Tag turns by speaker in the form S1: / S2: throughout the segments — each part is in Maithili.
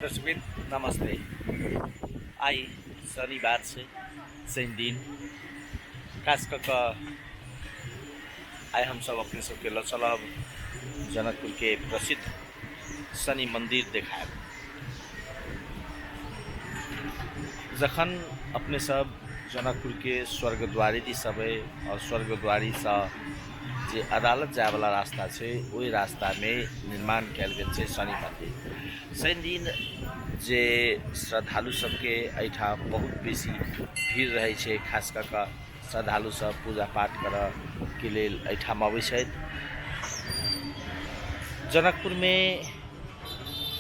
S1: दर्शकवृंद नमस्ते। आइ शनिवार छै, शनि दिन खास कऽ कऽ आइ हमसभ अपने सबके लऽ चलब जनकपुरके प्रसिद्ध शनि मन्दिर देखायब। जखन अपने सब जनकपुरके स्वर्गद्वारी दिस अबै आओर स्वर्गद्वारीसँ जे अदालत जायवला रास्ता छै ओहि रास्तामे निर्माण कयल गेल छै शनि मन्दिर। शनि दिन जे श्रद्धालु सबके एहिठाम बहुत बेसी भीड़ रहै छै, खास कऽ कऽ श्रद्धालु सब पूजा पाठ करऽके लेल एहिठाम अबै छथि। जनकपुरमे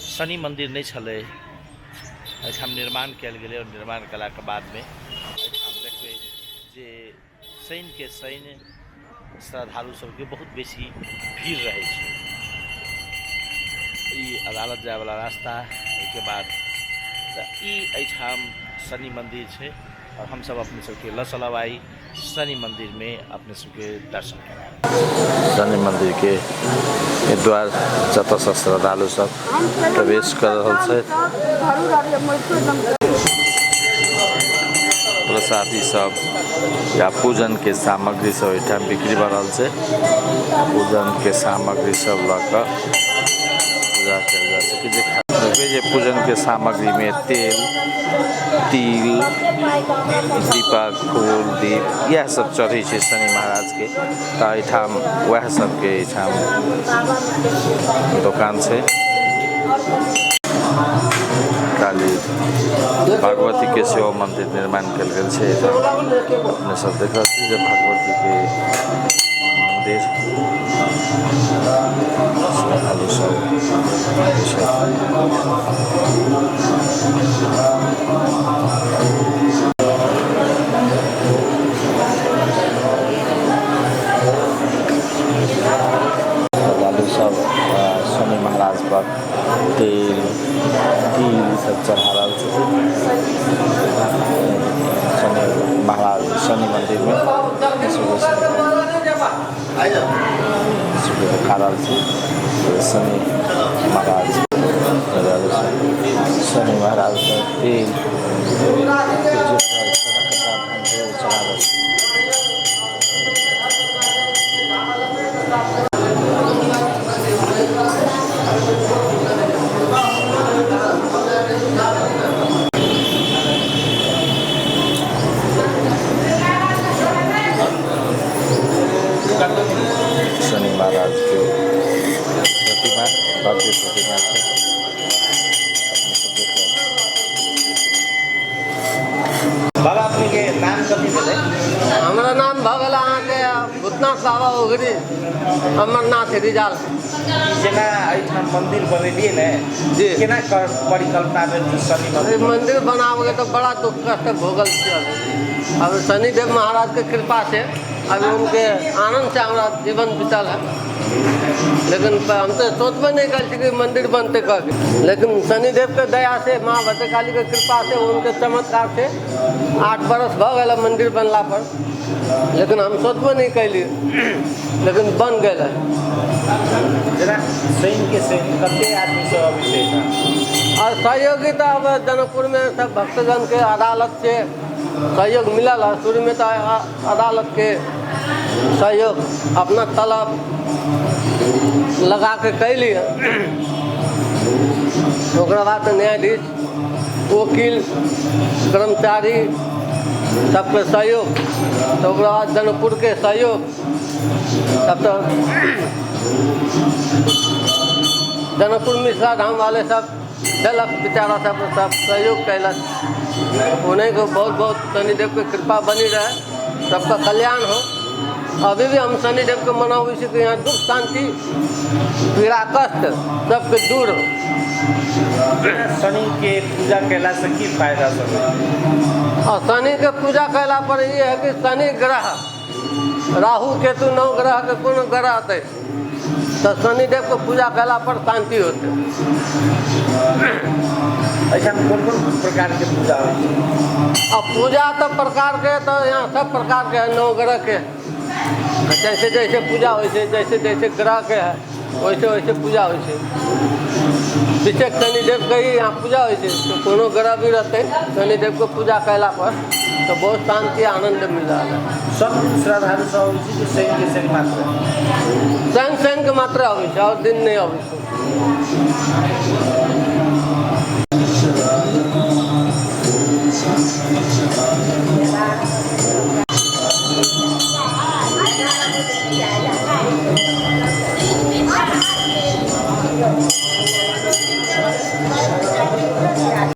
S1: शनि मन्दिर नहि छलै, एहिठाम निर्माण कयल गेलै आओर निर्माण कयलाके बादमे एहिठाम देखबै जे शनिके शनि श्रद्धालु सबके बहुत बेसी भीड़ रहै छै। ई अदालत जायवला रास्ता, एहिके बाद तऽ ई एहिठाम शनि मन्दिर छै आओर हमसब अपने सबके लऽ चलब आइ शनि मन्दिरमे अपने सबके दर्शन करायब। शनि मन्दिरके द्वार जतऽसँ श्रद्धालु सब प्रवेश कऽ रहल छथि। प्रसादी सब या पूजन के सामग्री सब एहिठाम बिक्री भऽ रहल छै। पूजन के सामग्री सब लऽ कऽ पूजा कयल जा सकै छै। देखबै जे पूजन के सामग्री में तेल, तिल, दीपक, फूल, दीप इएह सब चढ़ै छै शनि महाराज के। तऽ एहिठाम वएह सबके एहिठाम दोकान छै। काली भगवती के सेहो मंदिर निर्माण कयल गेल छै। अपने सब देख रहल छी जे भगवती के मंदिर श्रद्धालु सब श्रद्धालु सब शनि महाराज पर तेल तिल सब चढ़ा रहल छथिन। शनि महाराज शनि मन्दिरमे देखा रहल छी शनि महाराज शनि महाराज तेल चढ़ा रहल छी। शनि महाराज के प्रतिमा, भव्य प्रतिमा छै। अपने सब देख रहल छी। बाबा अपने के नाम कथी भेलै?
S2: हमरा नाम भऽ गेल अहाँके भूतनाथ बाबा ओगरी, अमरनाथ रिजाल।
S1: जेना एहिठाम मन्दिर बनेलियै ने
S2: जी,
S1: केना परिकल्पना भेल जे शनि
S2: मन्दिर? मन्दिर बनाबऽके तऽ बड़ा दुख कष्ट भोगल छी। अभी अब शनिदेव महाराजके कृपा से अभी उनके आनंद से हमरा जीवन बीतल है। लेकिन हम तऽ सोचबे नहि करै छी कि मन्दिर बनतै कभी, लेकिन शनिदेवके दया से, माँ भद्रकालीके कृपा से, उनके चमत्कार से 8 बरस भऽ गेल मन्दिर बनला पर। लेकिन हम सोचबो नहि कैलियै, लेकिन बन गेल है।
S1: जेना शनिके शनि कते आदमी सब अबै छै एहिठाम?
S2: और सहयोगी तऽ अब जनकपुरमे सब भक्तगणके अदालत से सहयोग मिलल है। शुरूमे तऽ अदालतके सहयोग अपना तलब लगा के कैलियै, ओकरा बाद न्यायाधीश, वकील, कर्मचारी सबके सहयोग, तऽ ओकरा बाद जनकपुरके सहयोग, तब तऽ जनकपुर मिश्रा धाम वाले सब देलक, बेचारा सब सब सहयोग कयलक। उन्हीं को बहुत बहुत शनिदेवके कृपा बनी रहे, सबका कल्याण हो। अभी भी हम शनिदेव के मनाबै छी कि यहाँ दुख शांति पीड़ा कष्ट सबके दूर हो।
S1: शनि के पूजा कयला से की फायदा सब होइ छै?
S2: और शनि के पूजा कयला पर ई है कि शनि ग्रह, राहु केतु नौ ग्रह के कोनो ग्रह अतै तऽ शनिदेव के पूजा कयला पर शांति होतै।
S1: एहिठाम कोन कोन प्रकार के पूजा होइ छै?
S2: आ पूजा तऽ प्रकार के तऽ यहाँ सब प्रकार के है, नौ ग्रह के जैसे जैसे पूजा होइ छै, जैसे जैसे ग्रह के है वैसे वैसे पूजा होइ छै। विशेष शनिदेवके ही यहाँ पूजा होइ छै। तऽ कोनो ग्रह भी रहतै, शनिदेवके पूजा कयला पर तऽ बहुत शान्ति, आनन्द मिल रहल है।
S1: सब दिन श्रद्धालु सब अबै छै कि शनिके शनि मात्र?
S2: शनि शनिके मात्र अबै छै, आओर दिन नहि अबै छै।